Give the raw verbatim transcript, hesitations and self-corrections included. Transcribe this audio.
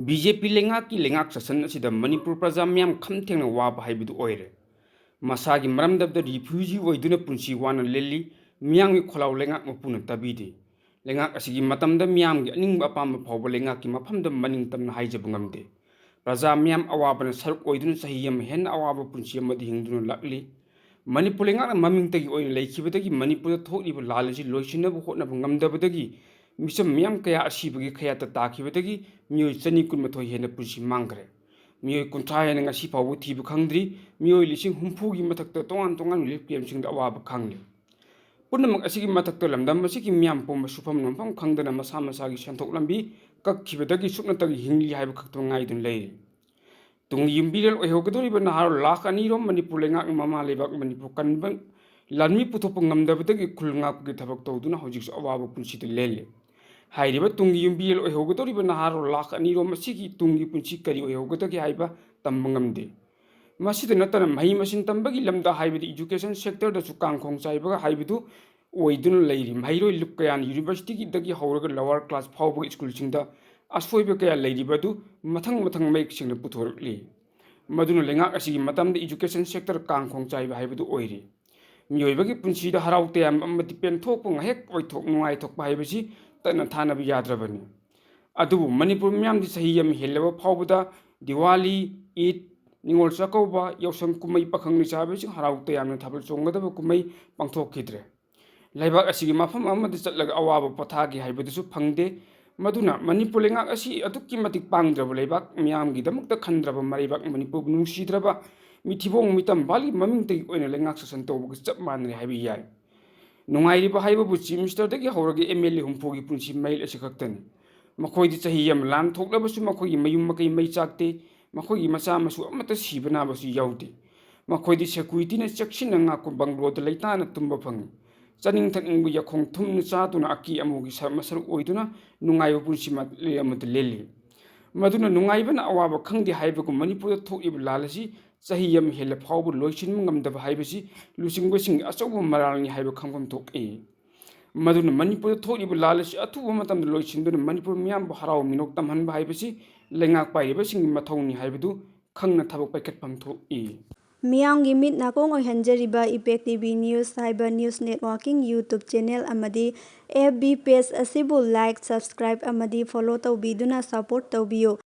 B J ꯄꯤ ꯂꯩꯉꯥꯛꯀꯤ ꯂꯩꯉꯥꯛ ꯁꯥꯁꯟ ꯑꯁꯤꯗ ꯃꯅꯤꯄꯨꯔ ꯄ꯭ꯔꯖꯥ ꯃꯤꯌꯥꯝ ꯈꯝ ꯊꯦꯡꯅ ꯋꯥꯕ ꯍꯥꯏꯕꯗꯨ ꯑꯣꯏꯔꯦ꯫ ꯃꯁꯥꯒꯤ ꯃꯔꯝꯗꯝꯗ ꯔꯤꯐ꯭ꯌꯨꯖꯤ ꯑꯣꯏꯗꯨꯅ ꯄꯨꯟꯁꯤ ꯋꯥꯅ ꯂꯦꯜꯂꯤ꯫ ꯃꯤꯌꯥꯝꯒꯤ ꯈꯣꯜꯂꯥꯎ ꯂꯩꯉꯥꯛ ꯃꯄꯨꯅ ꯇꯥꯕꯤꯗꯦ꯫ ꯂꯩꯉꯥꯛ ꯑꯁꯤꯒꯤ ꯃꯇꯝꯗ ꯃꯤꯌꯥꯝꯒꯤ ꯑꯅꯤꯡꯕ ꯑꯄꯥꯝꯕ ꯐꯥꯎꯕ ꯂꯩꯉꯥꯛꯀꯤ ꯃꯐꯝꯗ ꯃꯅꯤꯡ ꯇꯝꯅ ꯍꯥꯏꯖꯕ ꯉꯝꯗꯦ꯫ ꯄ꯭ꯔꯖꯥ ꯃꯤꯌꯥꯝ ꯑꯋꯥꯕꯅ ꯁꯔꯨꯛ ꯑꯣꯏꯗꯨꯅ ꯆꯍꯤ ꯑꯃ ꯍꯦꯟꯅ ꯑꯋꯥꯕ ꯄꯨꯟꯁꯤ ꯑꯃꯗ ꯍꯤꯡꯗꯨꯅ ꯂꯥꯛꯂꯤ꯫ ꯃꯅꯤꯄꯨꯔ ꯂꯩꯉꯥꯛꯅ ꯃꯃꯤꯡꯇꯒꯤ ꯑꯣꯏꯅ ꯂꯩꯈꯤꯕꯗꯒꯤ ꯃꯅꯤꯄꯨꯔꯗ ꯊꯣꯛꯂꯤꯕ ꯂꯥꯟ ꯑꯁꯤ ꯂꯣꯏꯁꯤꯟꯅꯕ ꯍꯣꯠꯅꯕ ꯉꯝꯗꯕꯗꯒꯤ ꯃꯤꯆꯝ ꯃꯤꯌꯥꯝ ꯀꯌꯥ ꯑꯁꯤꯕꯒꯤ ꯈꯌꯥꯠꯇ ꯇꯥꯈꯤꯕꯗꯒꯤ ꯃꯤꯑꯣꯏ ꯆꯅꯤ ꯀꯨꯟꯃꯥꯊꯣꯏ ꯍꯦꯟꯅ ꯄꯨꯟꯁꯤ ꯃꯥꯡꯈ꯭ꯔꯦ꯫ ꯃꯤꯑꯣꯏ ꯀꯨꯟꯊ꯭ꯔꯥ ꯍꯦꯟꯅ ꯉꯁꯤ ꯐꯥꯎꯕ ꯊꯤꯕ ꯈꯪꯗ꯭ꯔꯤ꯫ ꯃꯤꯑꯣꯏ ꯂꯤꯁꯤꯡ ꯍꯨꯝꯐꯨꯒꯤ ꯃꯊꯛꯇ ꯇꯣꯉꯥꯟ ꯇꯣꯉꯥꯟꯕ ꯔꯤꯂꯤꯐ ꯀꯦꯝꯞꯁꯤꯡꯗ ꯑꯋꯥꯕ ꯈꯥꯡꯂꯤ꯫ ꯄꯨꯝꯅꯃꯛ ꯑꯁꯤꯒꯤ ꯃꯊꯛꯇ ꯂꯝꯗꯝ ꯑꯁꯤꯒꯤ ꯃꯤꯌꯥꯝ ꯄꯨꯝꯕ ꯁꯨꯐꯝ ꯅꯣꯝꯐꯝ ꯈꯪꯗꯅ ꯃꯁꯥ ꯃꯁꯥꯒꯤ ꯁꯦꯟꯊꯣꯛ ꯂꯝꯕꯤ ꯀꯛꯈꯤꯕꯗꯒꯤ ꯁꯨꯞꯅꯇꯒꯤ ꯍꯤꯡꯂꯤ ꯍꯥꯏꯕ ꯈꯛꯇ ꯉꯥꯏꯗꯨꯅ ꯂꯩꯔꯤ꯫ ꯇꯨꯡꯒꯤ ꯌꯨꯝꯕꯤꯔꯦꯜ ꯑꯣꯏꯍꯧꯒꯗꯧꯔꯤꯕ ꯅꯍꯥꯔꯣꯜ ꯂꯥꯈ ꯑꯅꯤꯔꯣꯝ ꯃꯅꯤꯄꯨꯔ ꯂꯩꯉꯥꯛꯅ ꯃꯃꯥ ꯂꯩꯕꯥꯛ ꯃꯅꯤꯄꯨꯔ ꯀꯟꯕ ꯂꯥꯟꯃꯤ ꯄꯨꯊꯣꯛꯄ ꯉꯝꯗꯕꯗꯒꯤ ꯈꯨꯜ ꯉꯥꯛꯄꯒꯤ ꯊꯕꯛ ꯇꯧꯗꯨꯅ ꯍꯧꯖꯤꯛꯁꯨ ꯑꯋꯥꯕ ꯄꯨꯟꯁꯤꯗ ꯂꯦꯜꯂꯤ꯫ ꯍꯥꯏꯔꯤꯕ ꯇꯨꯡꯒꯤ ꯌꯨꯝꯕꯤꯔꯦꯜ ꯑꯣꯏꯍꯧꯒꯗꯧꯔꯤꯕ ꯅꯍꯥꯔꯣꯜ ꯂꯥꯈ ꯑꯅꯤꯔꯣꯝ ꯑꯁꯤꯒꯤ ꯇꯨꯡꯒꯤ ꯄꯨꯟꯁꯤ ꯀꯔꯤ ꯑꯣꯏꯍꯧꯒꯗꯒꯦ ꯍꯥꯏꯕ ꯇꯝꯕ ꯉꯝꯗꯦ꯫ ꯃꯁꯤꯗ ꯅꯠꯇꯅ ꯃꯍꯩ ꯃꯁꯤꯡ ꯇꯝꯕꯒꯤ ꯂꯝꯗ ꯍꯥꯏꯕꯗꯤ education sectorꯗꯁꯨ ꯀꯥꯡꯈꯣꯡ ꯆꯥꯏꯕ ꯍꯥꯏꯕꯗꯨ ꯑꯣꯏꯗꯨꯅ ꯂꯩꯔꯤ꯫ ꯃꯍꯩꯔꯣꯏ ꯂꯨꯞ ꯀꯌꯥꯅ universityꯗꯒꯤ ꯍꯧꯔꯒ lower class ꯐꯥꯎꯕꯒꯤ ꯁ꯭ꯀꯨꯜꯁꯤꯡꯗ ꯑꯁꯣꯏꯕ ꯀꯌꯥ ꯂꯩꯔꯤꯕ ꯑꯗꯨ ꯃꯊꯪ ꯃꯊꯪ ꯃꯌꯦꯛ ꯁꯦꯡꯅ ꯄꯨꯊꯣꯔꯛꯂꯤ꯫ ꯃꯗꯨꯅ ꯂꯩꯉꯥꯛ ꯑꯁꯤꯒꯤ ꯃꯇꯝꯗ education sector ꯀꯥꯡꯈꯣꯡ ꯆꯥꯏꯕ ꯍꯥꯏꯕꯗꯨ ꯑꯣꯏꯔꯤ꯫ ꯃꯤꯑꯣꯏꯕꯒꯤ ꯄꯨꯟꯁꯤꯗ ꯍꯔꯥꯎ ꯇꯌꯥꯝꯕ ꯑꯃꯗꯤ ꯄꯦꯟꯊꯣꯛꯄ ꯉꯥꯏꯍꯦꯛ ꯑꯣꯏꯊꯣꯛ ꯅꯨꯡꯉꯥꯏꯊꯣꯛꯄ ꯍꯥꯏꯕꯁꯤ ꯇꯠꯅ ꯊꯥꯅꯕ ꯌꯥꯗ꯭ꯔꯕꯅꯤ꯫ ꯑꯗꯨꯕꯨ ꯃꯅꯤꯄꯨꯔ ꯃꯤꯌꯥꯝꯗꯤ ꯆꯍꯤ ꯑꯃ ꯍꯦꯜꯂꯕ ꯐꯥꯎꯕꯗ ꯗꯤꯋꯥꯂꯤ, ꯏꯗ, ꯅꯤꯉꯣꯜ ꯆꯥꯛꯀꯧꯕ, ꯌꯥꯎꯁꯪ ꯀꯨꯝꯍꯩ, ꯄꯥꯈꯪ ꯂꯩꯁꯥꯕꯤꯁꯤꯡ ꯍꯔꯥꯎ ꯇꯌꯥꯝꯅ ꯊꯥꯕꯜ ꯆꯣꯡꯒꯗꯕ ꯀꯨꯝꯍꯩ ꯄꯥꯡꯊꯣꯛꯈꯤꯗ꯭ꯔꯦ꯫ ꯂꯩꯕꯥꯛ ꯑꯁꯤꯒꯤ ꯃꯐꯝ ꯑꯃꯗ ꯆꯠꯂꯒ ꯑꯋꯥꯕ ꯄꯣꯊꯥꯒꯦ ꯍꯥꯏꯕꯗꯨꯁꯨ ꯐꯪꯗꯦ꯫ ꯃꯗꯨꯅ ꯃꯅꯤꯄꯨꯔ ꯂꯩꯉꯥꯛ ꯑꯁꯤ ꯑꯗꯨꯛꯀꯤ ꯃꯇꯤꯛ ꯄꯥꯡꯗ꯭ꯔꯕ ꯂꯩꯕꯥꯛ, ꯃꯤꯌꯥꯝꯒꯤꯗꯃꯛꯇ ꯈꯟꯗ꯭ꯔꯕ ꯃꯔꯩꯕꯥꯛ, ꯃꯅꯤꯄꯨꯔꯕꯨ ꯅꯨꯡꯁꯤꯗ꯭ꯔꯕ ꯃꯤꯊꯤꯕꯣꯡ ꯃꯤꯇꯝ ꯕꯥꯂꯤ ꯃꯃꯤꯡꯇꯒꯤ ꯑꯣꯏꯅ ꯂꯩꯉꯥꯛ ꯁꯥꯁꯟ ꯇꯧꯕꯒ ꯆꯞ ꯃꯥꯟꯅꯔꯦ ꯍꯥꯏꯕ ꯌꯥꯏ꯫ ꯅꯨꯡꯉꯥꯏꯔꯤꯕ ꯍꯥꯏꯕꯕꯨ Chief Ministerꯗꯒꯤ ꯍꯧꯔꯒ M L A ꯍꯨꯝꯐꯨꯒꯤ ꯄꯨꯟꯁꯤ ꯃꯍꯩꯜ ꯑꯁꯤ ꯈꯛꯇꯅꯤ꯫ ꯃꯈꯣꯏꯗꯤ ꯆꯍꯤ ꯑꯃ ꯂꯥꯟ ꯊꯣꯛꯂꯕꯁꯨ ꯃꯈꯣꯏꯒꯤ ꯃꯌꯨꯝ ꯃꯀꯩ ꯃꯩ ꯆꯥꯛꯇꯦ, ꯃꯈꯣꯏꯒꯤ ꯃꯆꯥ ꯃꯁꯨ ꯑꯃꯠꯇ ꯁꯤꯕ ꯅꯥꯕꯁꯨ ꯌꯥꯎꯗꯦ꯫ ꯃꯈꯣꯏꯗꯤ securityꯅ ꯆꯦꯛꯁꯤꯟꯅ ꯉꯥꯛꯄ bungalow ꯗ ꯂꯩꯇꯥꯅ ꯇꯨꯝꯕ ꯐꯪꯏ꯫ ꯆꯥꯅꯤꯡ ꯊꯛꯅꯤꯡꯕ ꯌꯥꯈꯣꯡ ꯊꯨꯝꯅ ꯆꯥꯗꯨꯅ ꯑꯀꯤ ꯑꯃꯨꯒꯤ ꯁꯔ-, ꯃꯁꯔꯨꯛ ꯑꯣꯏꯗꯨꯅ ꯅꯨꯡꯉꯥꯏꯕ ꯄꯨꯟꯁꯤ ꯃ-, ꯑꯃꯗ ꯂꯦꯜꯂꯤ꯫ ꯃꯗꯨꯅ ꯅꯨꯡꯉꯥꯏꯕꯅ ꯑꯋꯥꯕ ꯈꯪꯗꯦ ꯍꯥꯏꯕꯒꯨꯝ ꯃꯅꯤꯄꯨꯔꯗ ꯊꯣꯛꯂꯤꯕ ꯂꯥꯟ ꯑꯁꯤ ꯆꯍꯤ ꯑꯃ ꯍꯦꯜꯂ ꯐꯥꯎꯕ ꯂꯣꯏꯁꯤꯟꯕ ꯉꯝꯗꯕ ꯍꯥꯏꯕꯁꯤ ꯂꯨꯆꯤꯡꯕꯁꯤꯡꯒꯤ ꯑꯆꯧꯕ ꯃꯔꯥꯜꯅꯤ ꯍꯥꯏꯕ ꯈꯪꯐꯝ ꯊꯣꯛꯏ꯫ ꯃꯗꯨꯅ ꯃꯅꯤꯄꯨꯔꯗ ꯊꯣꯛꯂꯤꯕ ꯂꯥꯟ ꯑꯁꯤ ꯑꯊꯨꯕ ꯃꯇꯝꯗ ꯂꯣꯏꯁꯤꯟꯗꯨꯅ ꯃꯅꯤꯄꯨꯔ ꯃꯤꯌꯥꯝꯕꯨ ꯍꯔꯥꯎ ꯃꯤꯅꯣꯛ ꯇꯝꯍꯟꯕ ꯍꯥꯏꯕꯁꯤ ꯂꯩꯉꯥꯛ ꯄꯥꯏꯔꯤꯕꯁꯤꯡꯒꯤ ꯃꯊꯧꯅꯤ ꯍꯥꯏꯕꯗꯨ ꯈꯪꯅ ꯊꯕꯛ ꯄꯥꯏꯈꯠꯐꯝ ꯊꯣꯛꯏ꯫ ꯃꯤꯌꯥꯝꯒꯤ ꯃꯤꯠ ꯅꯥꯀꯣꯡ ꯑꯣꯏꯍꯟꯖꯔꯤꯕ Impact T V News ꯍꯥꯏꯕ news networking YouTube channel ꯑꯃꯗꯤ F B page ꯑꯁꯤꯕꯨ like, subscribe ꯑꯃꯗꯤ follow ꯇꯧꯕꯤꯗꯨꯅ support ꯇꯧꯕꯤꯌꯨ꯫